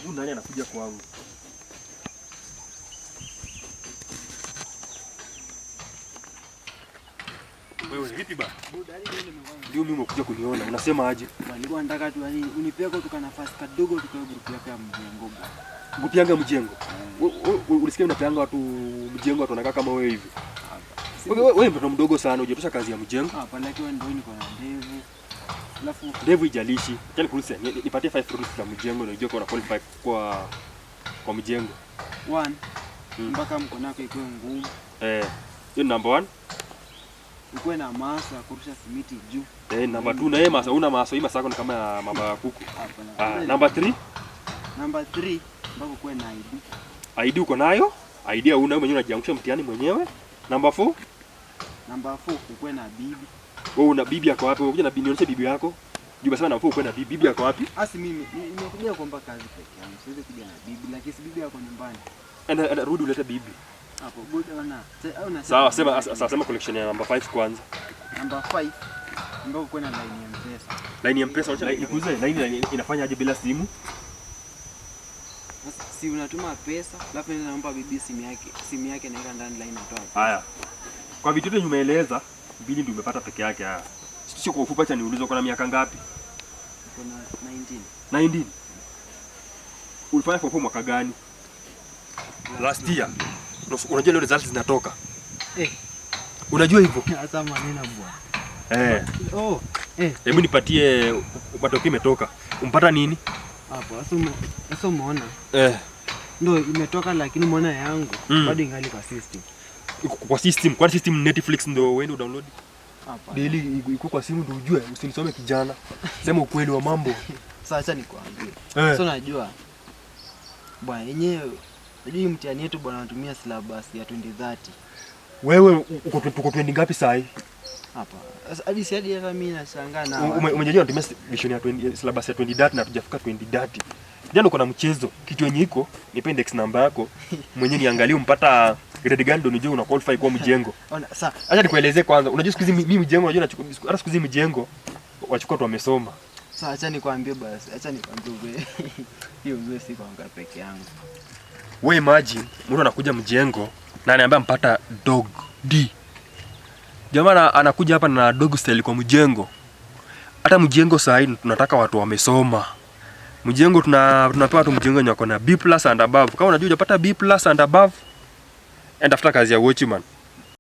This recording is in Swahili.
Huyu nani anakuja kwangu? Wewe vipi ba? Ndio mimi umekuja kuniona. Unasema aje? Nilikuwa nataka tu yani unipeko tu nafasi kadogo tu kwa group yako ya mjengo bwana. Group yangu ya mjengo. Ulisikia unapeanga watu mjengo, watu wanakaa kama wewe hivi. Wewe mtoto mdogo sana, hujatosha kazi ya mjengo. Hapa lakini wewe ndio niko na ndevu. Alafu ndevu ijalishi. Acha nikuulize, nipatie 5 rules za mjengo na ujue kwa qualify kwa mjengo. 1 mpaka mkono wako ikuwe ngumu. Eh, hiyo number 1. Ukuwe na masa kurusha simiti juu. Eh, number 2 na yeye masa, una masa, hii masa yako ni kama ya mama ya kuku. Ah, number 3? Number 3 mpaka ukuwe na ID. ID uko nayo? ID hauna, wewe mwenyewe unajiangusha mtihani mwenyewe. Number 4? Number 4 ukuwe na bibi. Wewe una bibi yako wapi? Unakuja na bibi, nionyeshe bibi yako. Juu basi na 4 ukuwe na bibi, bibi yako wapi? Asi mimi nimekuja kuomba kazi peke yangu. Siwezi kuja na bibi, lakini si bibi yako nyumbani. Enda rudi ulete bibi. Hapo good ona. Sawa, sema sasa, sema collection ya number 5 kwanza. Number 5 ambao uko na line ya M-Pesa. Line ya M-Pesa, acha nikuulize, line inafanya aje bila simu? Si unatuma pesa, alafu naomba bibi simu yake naika ndani line natoa. Haya. Kwa vitu vyote nimeeleza, mbili ndio umepata peke yake haya. Sio kwa ufupi, acha niulize, uko na miaka ngapi? Uko na 19. 19. Ulifanya form 4 mwaka gani? Last year. Unajua leo results zinatoka. Eh. Unajua hivyo? Hata maneno bwana. Eh. Oh, eh. Hebu nipatie matokeo imetoka. Umpata nini? Hapo sasa umeona? Eh. Ndio imetoka lakini umeona yangu bado ingali kwa system. Iko kwa system. Kwa system Netflix ndio uende download. Hapa. Daily iko kwa simu ndio ujue, usinisome kijana. Sema ukweli wa mambo. Sasa acha nikwambie. Eh. Sasa unajua bwana yenyewe unajua mtihani yetu bwana anatumia syllabus ya 2030. Wewe uko 20 ngapi sasa hii? Hapa. Sasa hadi si hadi hata mimi nashangaa na. Umejua unatumia vision ya 20 syllabus ya 2030 na tujafika 2030. Jana uko na mchezo, kitu yenye iko, nipe index number yako, mwenyewe niangalie umpata grade gani ndio nijue una qualify kwa mjengo. Ona sasa acha nikuelezee kwanza. Unajua siku hizi mimi mjengo unajua nachukua hata siku hizi mjengo wachukua watu wamesoma. Sasa acha nikwambie basi, acha nikwambie wewe. Hiyo wewe si kwa peke yangu. Wewe imagine mtu anakuja mjengo na ananiambia mpata dog D. Jamaa anakuja hapa na dog style kwa mjengo. Hata mjengo saa hii tunataka watu wamesoma. Mjengo tunapewa watu mjengo wenye wako na B+ and above. Kama unajua hujapata B+ and above, enda tafuta kazi ya watchman.